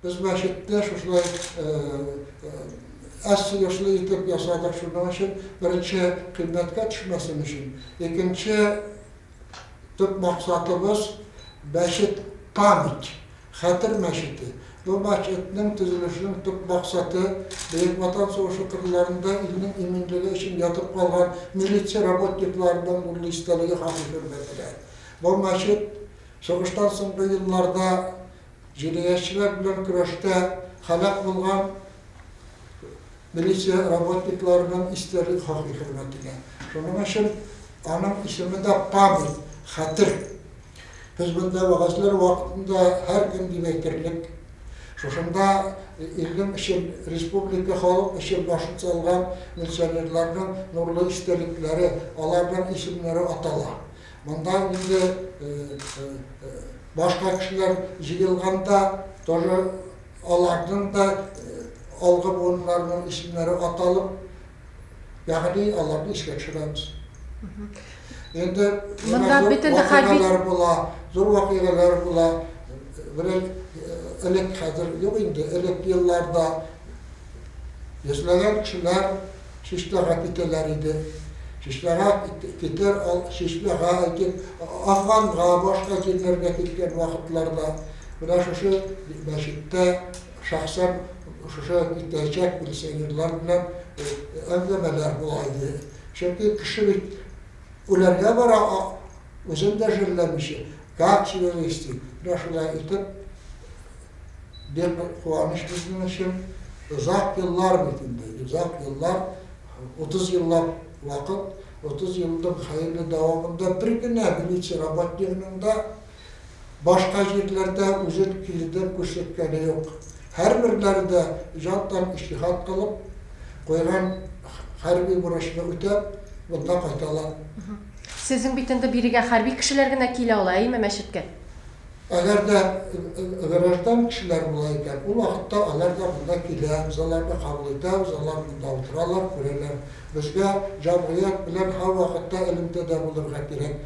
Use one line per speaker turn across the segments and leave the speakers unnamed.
Без мәчетне шушылай әз сыешлы итеп ясадык шуның өчен, беренче, кыйммәткә төшмәсен өчен, икенче төп максатыбыз, мәчет память, хәтер мәчете. Бу мәчетнең төзелешенең төп максаты, Бөек Ватан сугышы кырларында илнең иминлеге өчен ятып калган милиция работникларының нурлы истәлеге хакы хөрмәтенә. Бу мәчет сугыштан соңгы елларда Җинаятьчеләр белән көрәштә һәлак булган милиция работникларының истәлек хакы хөрмәтенә. Шуның өчен аның исеме дә Память, хәтер. Без монда вәгазьләр вакытында һәр көн дип әйтерлек, шушында илнең өчен, республика, халык өчен башын салган милиционерларның нурлы истәлекләре, аларның исемнәре атала. Монда инде башка кешеләр җыелганда тоже аларның да алгы буыннарының исемнәре аталып, ягъни аларны искә төшерәбез. Инде
монда бит инде хәрби
вакыйгалар була, зур вакыйгалар була. Менә элек хәзер юк инде, элек елларда йөзләгән кешеләр Чишмәгә китәләр иде. Чишмәгә китәр, Чишмәгә әйтик, Афганга, башка җирләргә киткән вакытларда менә шушы мәчеттә шәхсән шушы китәчәк милиционерлар белән әңгәмәләр була иде. Чөнки кеше бит үләргә бара, үзен дә жәлләмичә, как себя вести, менә шулай итеп Бик куаныч безнең өчен. Озак еллар бит инде, озак еллар, 30 еллап вакыт, 30 елның хәерле дәвамында бер генә милиция работнигының да башка җирләрдә үзен киредән күрсәткәне юк. Һәрберләре дә җан-тән иҗтиһад кылып, куйган хәрби бурычны үтәп, монда кайталар.
Сезнең бит инде бирегә хәрби кешеләр генә килә ала, әйеме, мәчеткә?
Әгәр дә граждан кешеләр була икән, ул вакытта алар да монда килә, без аларны кабул итәбез, алар монда утыралар, күрәләр. Безгә җәмгыять белән һәрвакытта элемтәдә булырга кирәк.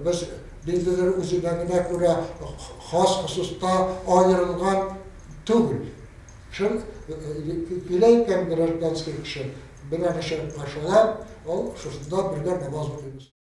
Без ниндидер үзенә генә күрә хас хосуста аерылган түгел. Шул килә икән гражданский кеше, мин аны чыгып каршы алам, ул шушында бергә намаз укыйбыз.